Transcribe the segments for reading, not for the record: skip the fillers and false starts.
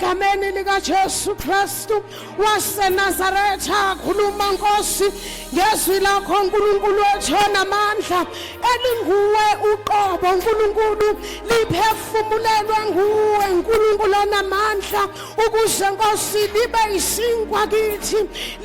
Egameni likaJesu Kristu waseNazaretha, khuluma Nkosi ngezwi lakho Nkulunkulu wethu onamandla, elinguwe uqobo Nkulunkulu, liphefumulelwe nguwe Nkulunkulu onamandla, ukuze Nkosi libe isinkwa kithi,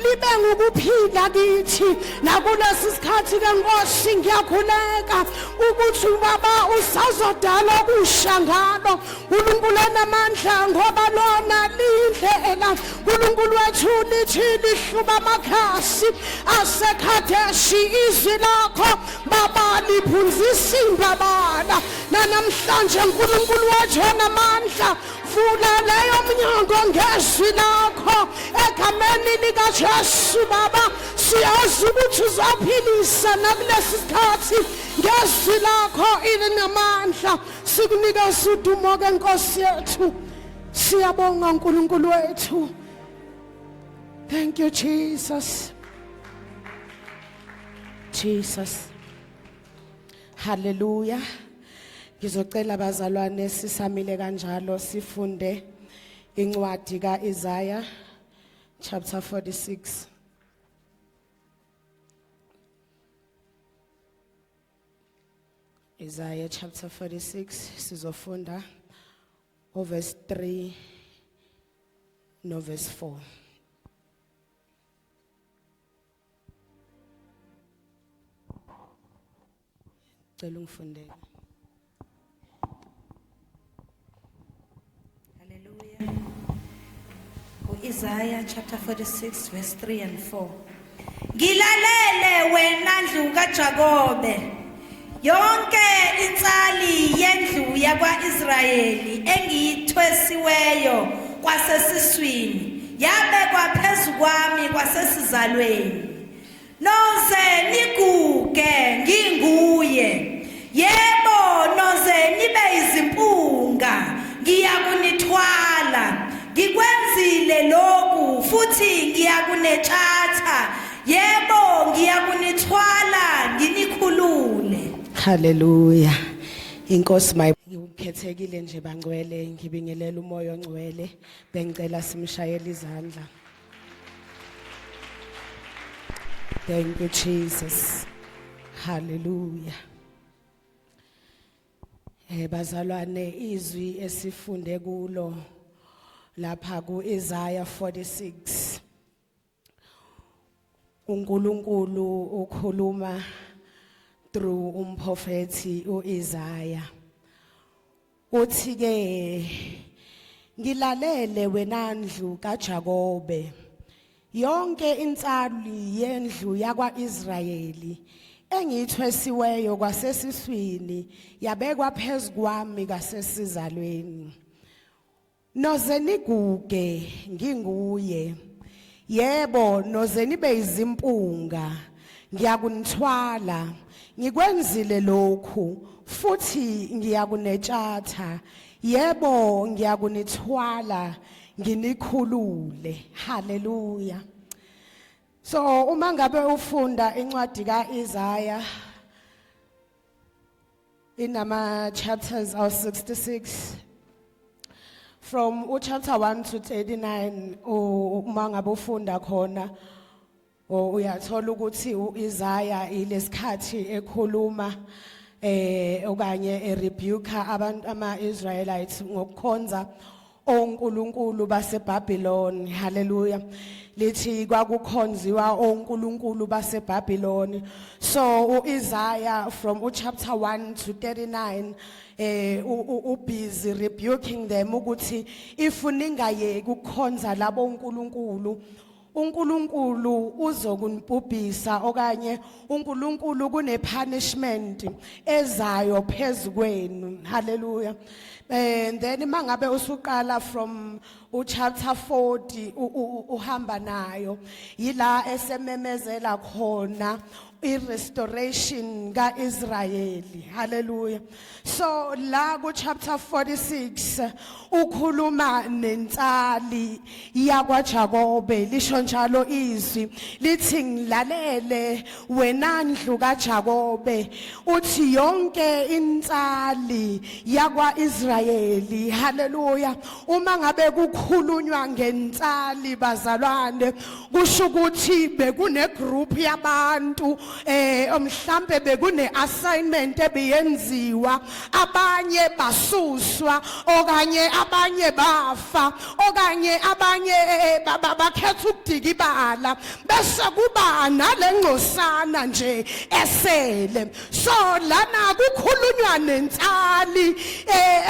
libe ngukuphila kithi. Nakulesi sikhathi ke Nkosi ngiyakhuleka ukuthi Baba usazodala okusha ngalo Nkulunkulu onamandla, ngoba lona liyindlela Nkulunkulu wethu lithi lihluba amakhasi aseKhadeshi. Izwi lakho Baba liphunzisa imbabala nanamhlanje Nkulunkulu wethu onamandla, vula leyo mnyango ngezwi lakho egameni likaJesu. Baba, siyazi ukuthi uzophilisa nakulesi sikhathi ngezwi lakho ilinamandla. Sikunika udumo ke Nkosi yethu, siyabonga uNkulunkulu wethu. Thank you Jesus. Jesus, hallelujah. Ngizocela bazalwane sisamile kanjalo sifunde incwadi kaIsaiah chapter 46. Isaiah chapter 46, sizofunda uverse 3 no verse 4. Cela ungifundele. Hallelujah. U-Isaiah chapter 46 verse 3 and 4. Ngilalele wena ndlu kaJakobe. Yonke insali yendlu yakwaIsrayeli engiyithwesiweyo kwasesiswini yabekwa phezu kwami kwasesizalweni. Noze niguge nginguye. Yebo, noze nibe izimpunga, ngiyakunithwala. Ngikwenzile lokhu futhi ngiyakunetshatha. Yebo, ngiyakunithwala nginikhulule. Hallelujah. Inkosi my ngikhethekile nje bangcwele, ngibingelela umoya ongcwele, bengicela simshayele izandla. Thank you Jesus. Hallelujah. Bazalwane, izwi esifunde kulo lapha kuIsaiah 46, uNkulunkulu ukhuluma through umprofeti uIsaiah. Uthi ke, ngilalele wena ndlu kaJakobe, yonke insali yendlu yakwaIsrayeli engiyithwesiweyo kwasesiswini yabekwa phezu kwami kasesizalweni. Noze niguge nginguye, yebo, noze nibe izimpunga ngiyakunithwala. Ngikwenzile lokhu futhi ngiyakunetshatha, yebo, ngiyakunithwala nginikhulule. Haleluya. So uma ngabe ufunda incwadi kaIsaiah, inama chapters aw 66 from uchapter 1 to 39. Uma ngabe ufunda khona uyathola ukuthi uIsaiah ilesikhathi ekhuluma okanye erebuke abantu ama-Israelites ngokukhonza onkulunkulu baseBabylon. Hallelujah. Lithi kwakukhonziwa onkulunkulu baseBabylon. So uIsaiah from uchapter 1 to 39 ubusy rebuking them ukuthi if ningayeki ukukhonza labo onkulunkulu, uNkulunkulu uzokunibhubhisa, okanye uNkulunkulu kune punishment ezayo phezukwenu. Hallelujah. And then mangabe usuqala from uchapter 40 uhamba nayo, yila esememezela khona i-restoration kaIsrayeli. Hallelujah. So la ku chapter 46 ukhuluma nensali yakwaJakobe. Lisho njalo izwi lithi, ngilalele wena ndlu kaJakobe. Uthi yonke insali yakwaIsrayeli. Hallelujah. Uma ngabe kukhona kukhulunywa ngensali bazalwane kusho ukuthi bekune group yabantu eh mhlambe bekune assignment ebiyenziwa, abanye basuswa okanye abanye bafa okanye abanye bakhetha ukudikibala, bese kuba nalengcosana nje esele. So lana kukhulunywa nensali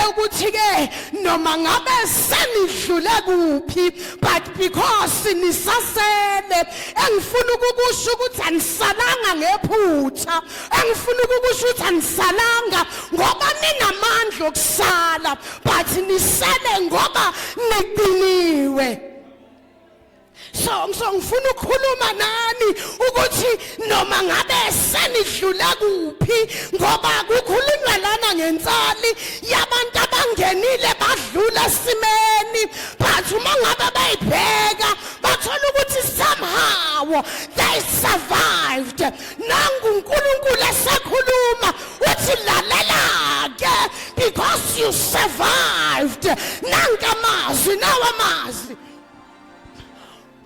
ukuthi ke noma ngabe senidlule kuphi, but because nisasele, engifuna ukukusho ukuthi anisalanga ngephutha, engifuna ukukusho ukuthi anisalanga ngoba ninamandla okusala, but nisele ngoba niqiniwe. So ngifuna ukukhuluma nani ukuthi noma ngabe senidlule kuphi, ngoba kukhulunywa lana ngensali yabantu abangenile badlula esimeni, but uma ngabe bayibheka bathola ukuthi somehow they survived. Nangu uNkulunkulu esekhuluma uthi lalela ke, because you survived. Nanka amazwi, nawa amazwi.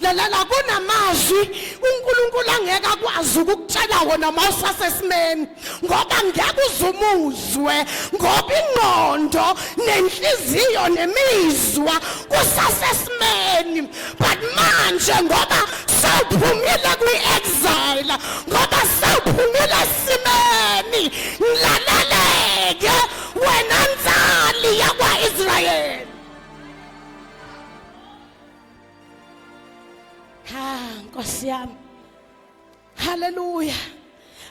Lalela, kunamazwi uNkulunkulu angeke akwazi ukukutshela wona mawusasesimeni, ngoba ngeke uzumuzwe, ngoba ingqondo nenhliziyo nemizwa kusasesimeni. But manje ngoba sewuphumile kwi-exile, ngoba sewuphumile esimeni, ngilaleleke wena nsali yakwa-Israyeli. Ha, Nkosi yami, haleluya.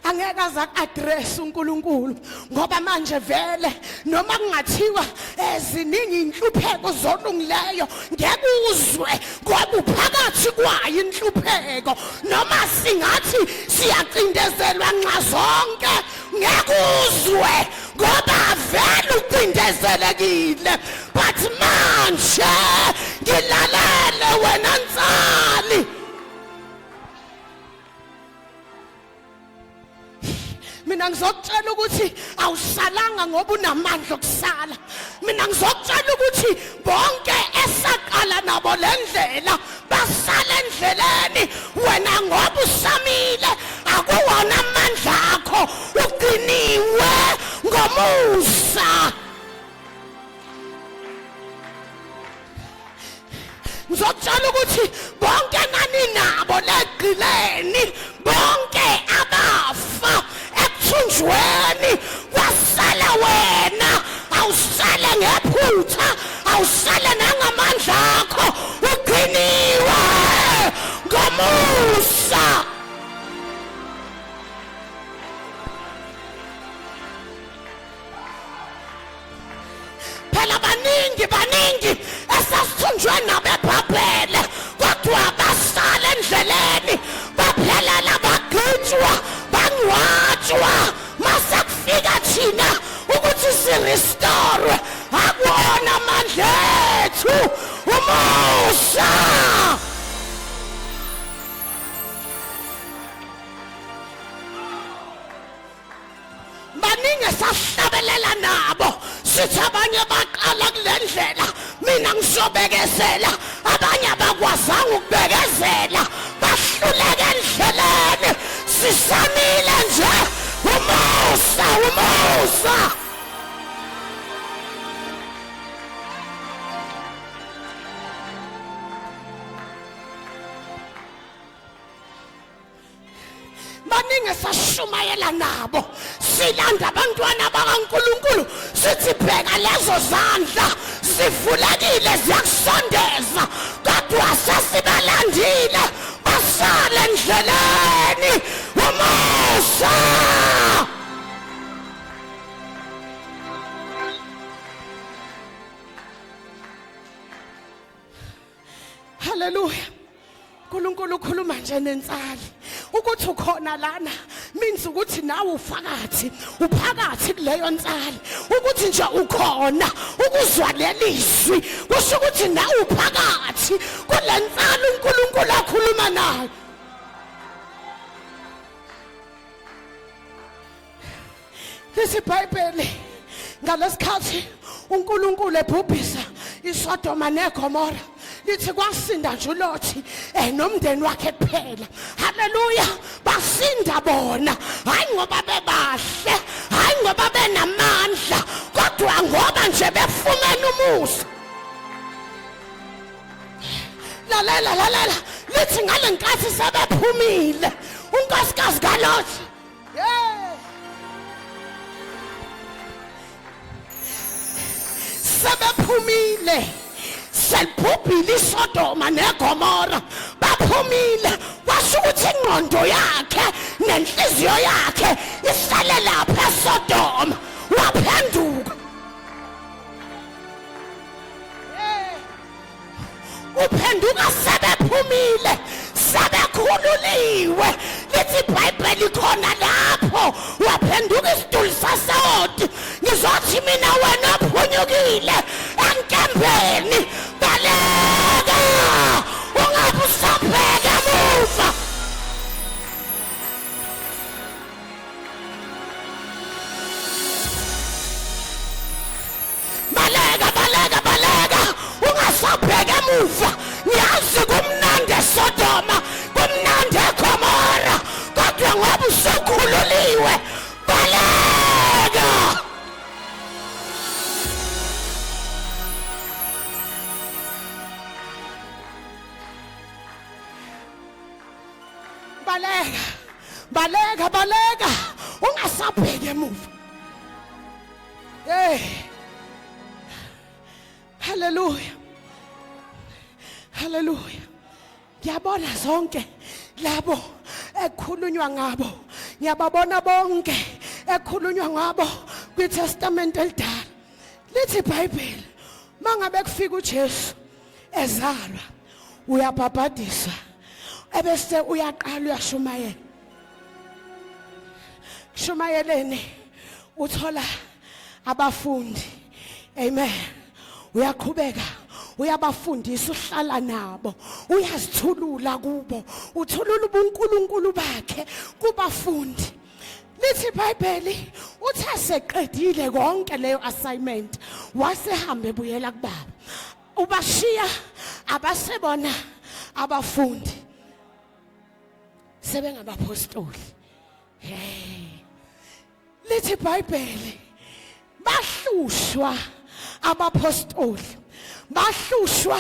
Angeke aze address uNkulunkulu, ngoba manje vele noma kungathiwa eziningi inhlupheko zolungileyo, ngeke uzwe ngoba uphakathi kwayo inhlupheko. Noma singathi siyacindezelwa nxa zonke, ngeke uzwe ngoba vele ucindezelekile. But manje ngilalele wena nsali. Mina ngizokutshela ukuthi awusalanga ngoba unamandla okusala. Mina ngizokutshela ukuthi bonke esaqala nabo le ndlela basala endleleni, wena ngoba usamile akuwona amandla akho, ugciniwe ngomusa. Ngizokutshela ukuthi bonke naninabo legqileni, bonke abafa ekuthunjweni, kwasala wena. Awusale ngephutha, awusale nangamandla akho, ugciniwe ngomusa. Phela baningi baningi esasithunjwe nabo eBhabhele, kodwa basala endleleni, baphelela, bagqitshwa, bangcwatshwa. Mase kufika thina ukuthi sirestore, akuwona amandla ethu, umusa. Baningi esahlabelela nabo, sithi abanye baqala kule ndlela, mina ngizobekezela, abanye abakwazanga ukubekezela, bahluleka endleleni. Sisamile nje, umusa, umusa. Baningi esashumayela nabo, silanda abantwana bakaNkulunkulu, sithi bheka lezo zandla zivulekile ziyakusondeza, kodwa sesibalandile basale endleleni. Umusa. Haleluya. uNkulunkulu ukhuluma nje nensali ukuthi ukhona lana means ukuthi nawe ufakathi, uphakathi kuleyo nsali. Ukuthi nje ukhona ukuzwa lelizwi kusho ukuthi nawe uphakathi kule nsali uNkulunkulu akhuluma nayo. Lesi iBhayibheli ngalesikhathi uNkulunkulu ebhubhisa iSodoma neGomora lithi kwasinda nje uLothi nomndeni wakhe kuphela. Haleluya, basinda bona, hayi ngoba bebahle, hayi ngoba benamandla, kodwa ngoba nje befumene umusa. Lalela, lalela, lithi ngale nkathi sebephumile unkosikazi kaLothi, yeah, sebephumile, selibhubhile iSodoma neGomora, baphumile, kwasho ukuthi ingqondo yakhe nenhliziyo yakhe isale lapha eSodoma, waphenduka. Uphenduka sebephumile, sebekhululiwe. Lithi iBhayibheli khona lapho waphenduka isiduli sasewoti. Ngizothi mina, wena ophunyukile enkembeni, baleka, ungabe usabheka emuva. Baleka, baleka, baleka, ungasabheka emuva. Ngiyazi kumnandi eSodoma, kumnandi eGomora, kodwa ngoba usukhululiwe, baleka. Baleka, baleka, baleka, ungasabheki emuva. Hey, haleluya, haleluya. Ngiyabona zonke labo ekukhulunywa ngabo, ngiyababona bonke ekukhulunywa ngabo kwiTestament elidala. Lithi iBhayibheli mangabe kufika uJesu ezalwa, uyabhabhadiswa, ebese uyaqala uyashumayela. Shumayeleni uthola abafundi, amen. Uyaqhubeka uyabafundisa, uhlala nabo, uyazithulula kubo, uthulula ubuNkulunkulu bakhe kubafundi. Lithi iBhayibheli uthe seqedile konke leyo assignment, wasehambe ebuyela kubaba, ubashiya abasebona abafundi sebengabapostoli. Hey, lithi iBhayibheli bahlushwa abapostoli, bahlushwa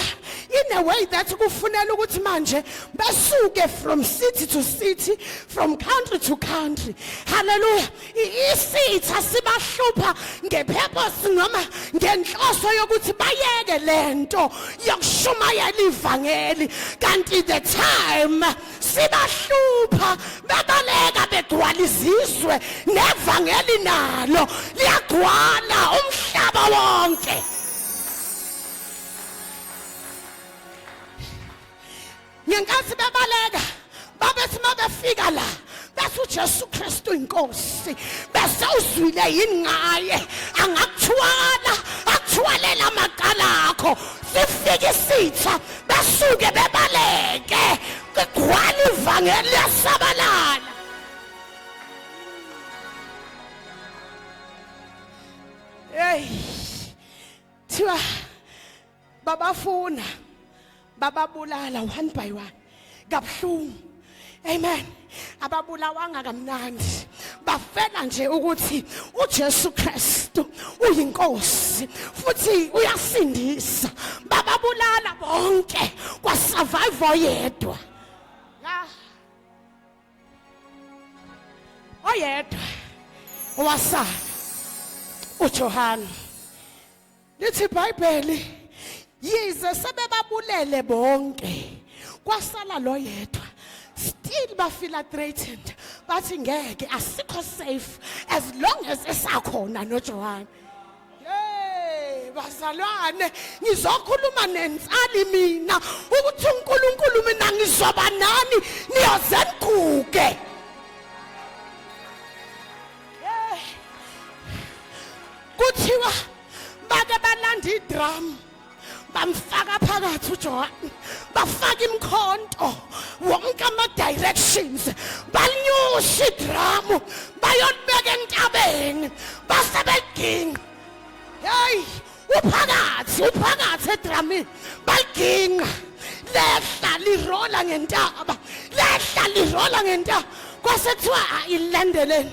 in a way that kufunela ukuthi manje basuke from city to city, from country to country. Hallelujah. Isitha sibahlupha ngepurpose noma ngenhloso yokuthi bayeke lento yokushumayela ivangeli, kanti the time sibahlupha bebaleka begcwala izizwe, nevangeli nalo liyagcwala umhlaba wonke. Ngenkathi bebaleka, babethi mabefika la bese uJesu Kristu inkosi, bese uzwile yini ngaye? Angakuthwala, akuthwalela amacala akho. Sifike isitha basuke bebaleke, kugcwala ivangeli, liyasabalala. Hey, thiwa babafuna, bababulala one by one kabuhlungu, amen. Ababulawanga kamnandi, bafela nje ukuthi uJesu Kristu uyinkosi futhi uyasindisa. Bababulala bonke, kwasurvive oyedwa, ya, oyedwa owasala, uJohane. Lithi iBhayibheli yize sebebabulele bonke, kwasala lo yedwa, still bafila threatened, bathi ngeke, asikho safe as long as esakhona noJohane. Hey bazalwane, ngizokhuluma nensali mina ukuthi uNkulunkulu, mina ngizoba nani niyoze niguge. Kuthiwa bake balanda idrum, bamfaka phakathi uJohane, bafaka imkhonto wonke ama directions, balinyusa idrum, bayolibeka entabeni, base beliginqa. Hey. Uphakathi, uphakathi edramini, baliginqa lehla lirola ngentaba, lehla lirola ngentaba, kwase kuthiwa ayilandeleni,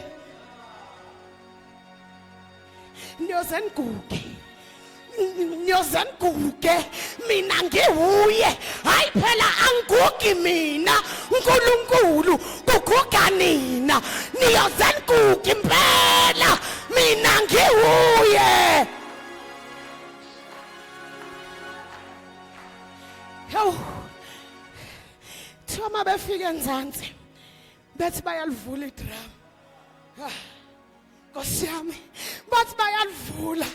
niyoze niguge, niyoze niguge, mina ngiwuye. Hayi phela angigugi mina, uNkulunkulu kuguga nina, niyoze niguge impela, mina ngiwuye. Hawu, thiwa uma befika enzansi bethi bayalivula idrama, Nkosi yami, bathi bayalivula,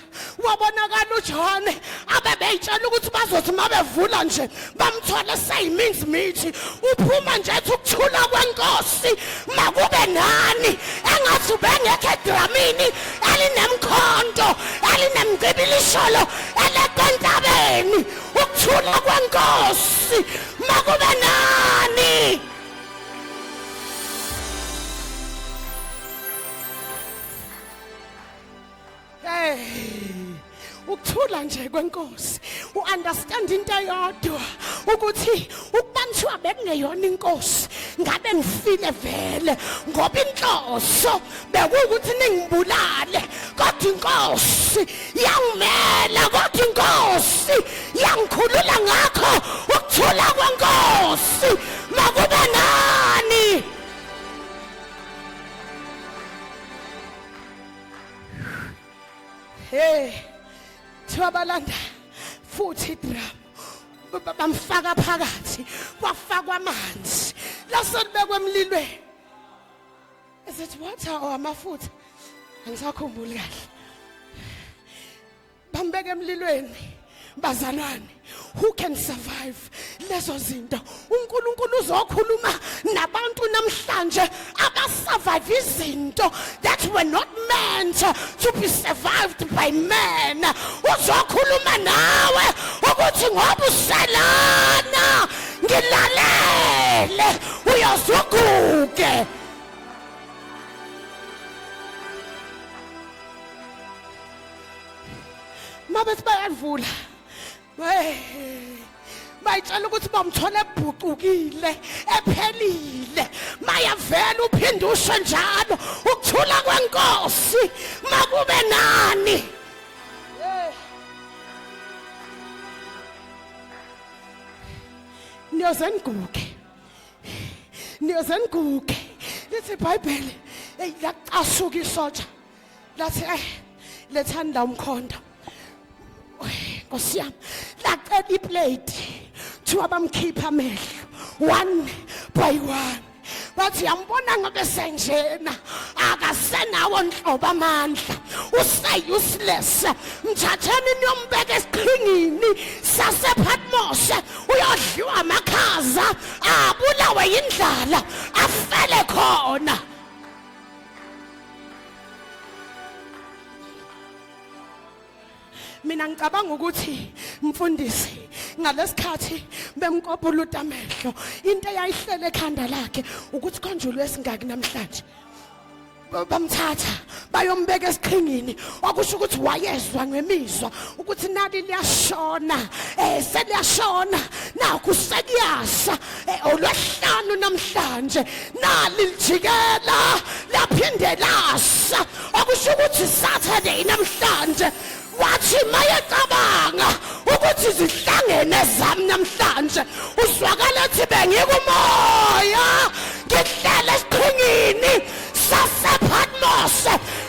wabonakala uJohane abebeyitshela ukuthi bazothi mabevula nje bamthole seyiminzi mithi uphuma nje ethi ukuthula kwenkosi makube nani, engathi ubengekho edramini elinemkhonto elinemcibilisholo elekontabeni. Ukuthula kwenkosi makube nani. Hey, ukuthula nje kwenkosi, uunderstand into eyodwa ukuthi ukuba kuthiwa bekungeyona inkosi ngabe ngifile vele, ngoba inhloso bekuwukuthi ningibulale, kodwa inkosi yangimela, kodwa inkosi yangikhulula. Ngakho ukuthula kwenkosi makube nani. Hey, thiwa balanda futhi idrama, bamfaka phakathi, kwafakwa amanzi, laselibekwe emlilweni. Is it water or amafutha? Angisakhumbuli kahle. Bambeka emlilweni, bazalwane. Who can survive lezo zinto? uNkulunkulu uzokhuluma nabantu namhlanje abasurvive izinto that were not meant to be survived by men. Uzokhuluma nawe ukuthi ngoba uselana ngilalele, uyozuguge. Mabethi bayavula, bayitshela ukuthi bamthola ebhucukile, ephelile. Mayavela uphinde usho njalo, ukuthula kwenkosi makube nani. Niyoze niguge, niyoze niguge. Lithi iBhayibheli, eyi, lacasuka isotsha, lathi lethani la umkhonto. Nkosi yami, lacela iplate, kuthiwa bamkhipha amehlo one by one. Bathi yambona ngabe senjena, akasenawo nhlobo amandla, use-useless, mthatheni niyombeka esiqhingini sasePatmos, uyodliwa amakhaza, abulawe yindlala, afele khona. Mina ngicabanga ukuthi mfundisi, ngalesikhathi bemkopuluta amehlo, into eyayihlele ekhanda lakhe ukuthi konje ulwesingaki namhlanje. Bamthatha bayombeka esiqhingini, okusho ukuthi wayezwa ngemizwa ukuthi nali liyashona, seliyashona, nakhu sekuyasa, olwesihlanu namhlanje, nali lijikela laphinde lasa, okusho ukuthi Saturday namhlanje. Wathi mayecabanga ukuthi zihlangene zami namhlanje, uzwakala ethi bengikumoya ngihlele esiqhingini sasePatmos,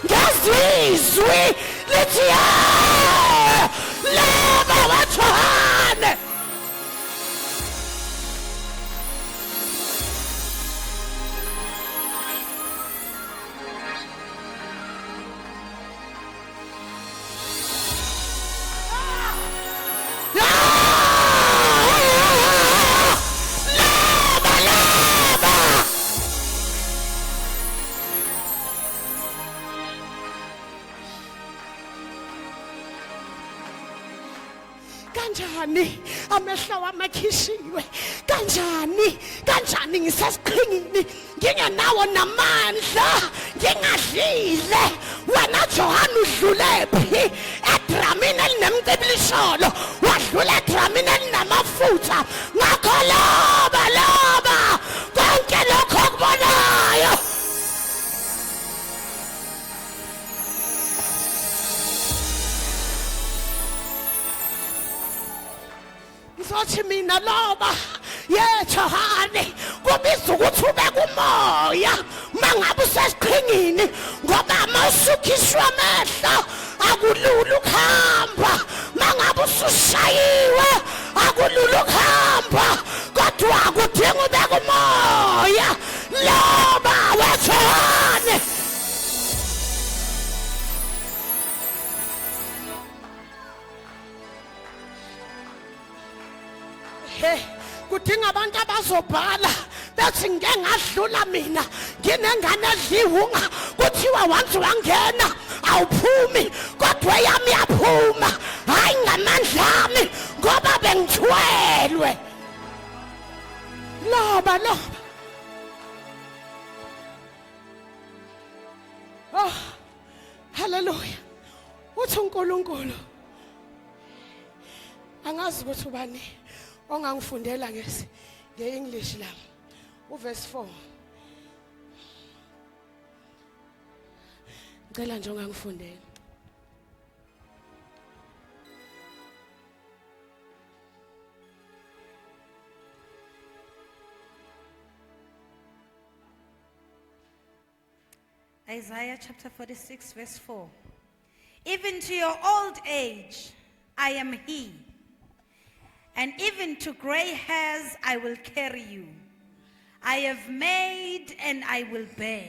ngezizwi lithi leba waJohane. Leba, leba. Kanjani amehlo wami akhishiwe kanjani, kanjani ngisesiqhingini ngingenawo namandla, ngingadlile? Wena Johane, udlule phi? edramini elinemcibilisholo, wadlula edramini elinamafutha. Ngakho loba loba konke lokho okubonayo. Ngizothi mina loba yeJohane kubiza ukuthi ube kumoya mangabe usesiqhingini, ngoba mawusukhishwa amehlo akulula ukuhamba, mangabe usushayiwe akulula ukuhamba, kodwa kudinga ube kumoya. Loba weJohane. He, kudinga abantu abazobhala bethi ngike ngadlula mina nginengane edliwunga, kuthiwa once wangena awuphumi, kodwa eyami yaphuma, hhayi ngamandla ami ngoba bengithwelwe. Loba loba. Oh, haleluya. Uthi uNkulunkulu, angazi ukuthi ubani ongangifundela ngesi nge-English la uverse 4. Ngicela nje ongangifundela. Isaiah chapter 46, verse 4. Even to your old age, I am he. And even to gray hairs, I will carry you. I have made and I will bear.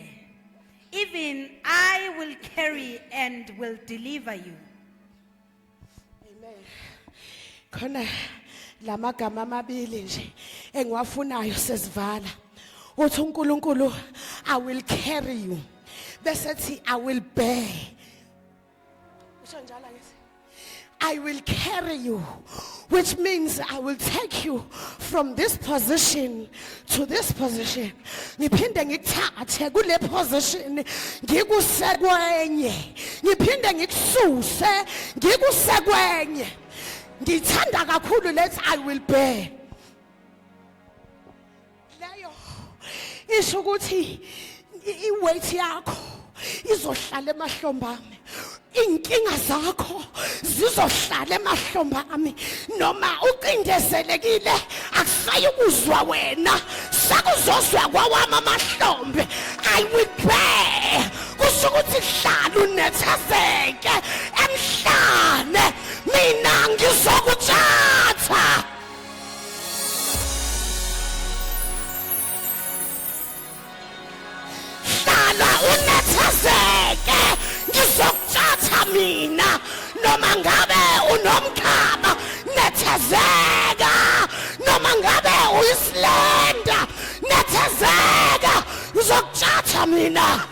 Even I will carry and will deliver you. Amen. Khona lamagama amabili nje engiwafunayo sesivala. Uthi uNkulunkulu, I will carry you. Bese thi I will bear. Usho njalo ke. I will carry you, which means I will take you from this position to this position. Ngiphinde ngikuthathe kule position ngikuse kwenye. Ngiphinde ngikususe ngikuse kwenye. Ngithanda kakhulu lethi I will bear. Leyo isho ukuthi i-weight yakho izohlala emahlombe ami, inkinga zakho zizohlala emahlombe ami. Noma ucindezelekile akusayi ukuzwa wena, sakuzozwa kwawami amahlombe. I will bear kusho ukuthi hlala unethezeke emhlane, mina ngizokuthatha. Hlala unethezeke, ngizokuthatha mina. Noma ngabe unomkhaba, nethezeka. Noma ngabe uyislenda, nethezeka, ngizokuthatha mina.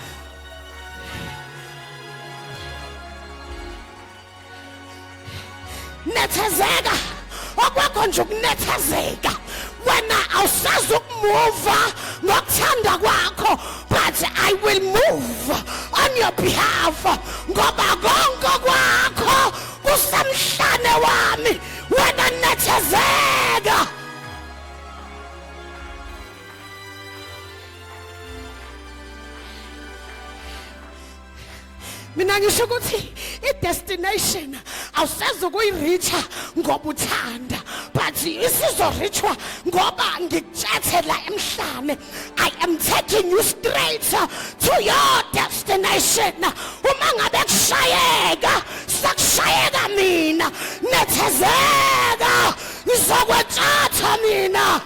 Nethezeka, okwakho nje ukunethezeka. Wena awusazi ukumuva ngokuthanda kwakho, but I will move on your behalf, ngoba konke kwakho kusemhlane wami. Wena nethezeka. Mina ngisho ukuthi i-destination awuseze ukuyireacha ngoba uthanda, but isizorichwa ngoba ngikutshathela emhlane. I am taking you straight to your destination. Uma ngabe kushayeka, sekushayeka mina. Nethezeka, ngizokwetshatha mina.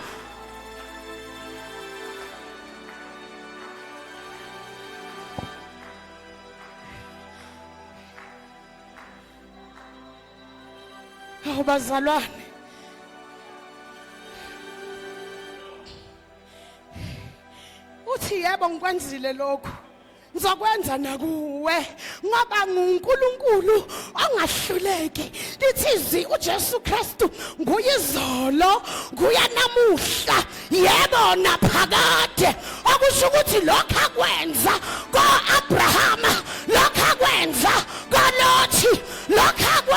Awu bazalwane, uthi yebo ngikwenzile lokhu, ngizokwenza nakuwe, ngoba nguNkulunkulu ongahluleki. Lithi izwi uJesu Kristu nguyizolo, nguye namuhla, yebo naphakade. Okusho ukuthi lokho akwenza ko-Abrahama, lokho akwenza koLothi, lokho akwenza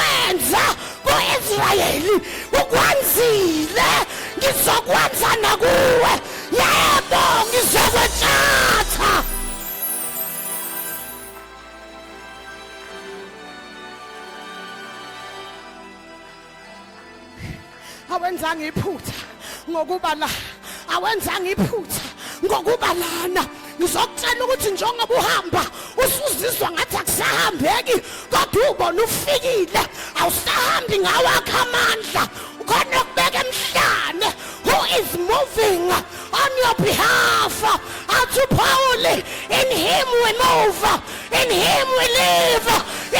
Awenzanga iphutha ngokuba la, awenzanga iphutha ngokuba lana. Ngizokutshela ukuthi njengoba uhamba usuzizwa ngathi akusahambeki, kodwa ubona ufikile, awusahambi ngawakho amandla. Khona okubeka emhlane who is moving on your behalf. Athi uPaul, in him we move, in him we live,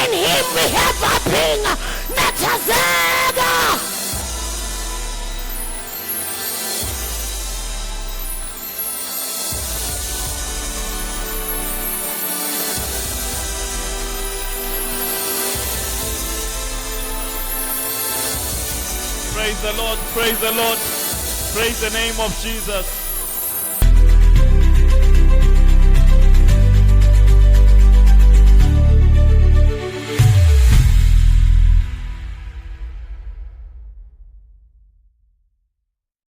in him we have our being. Nethezeka. Praise the Lord, praise the Lord, praise the name of Jesus.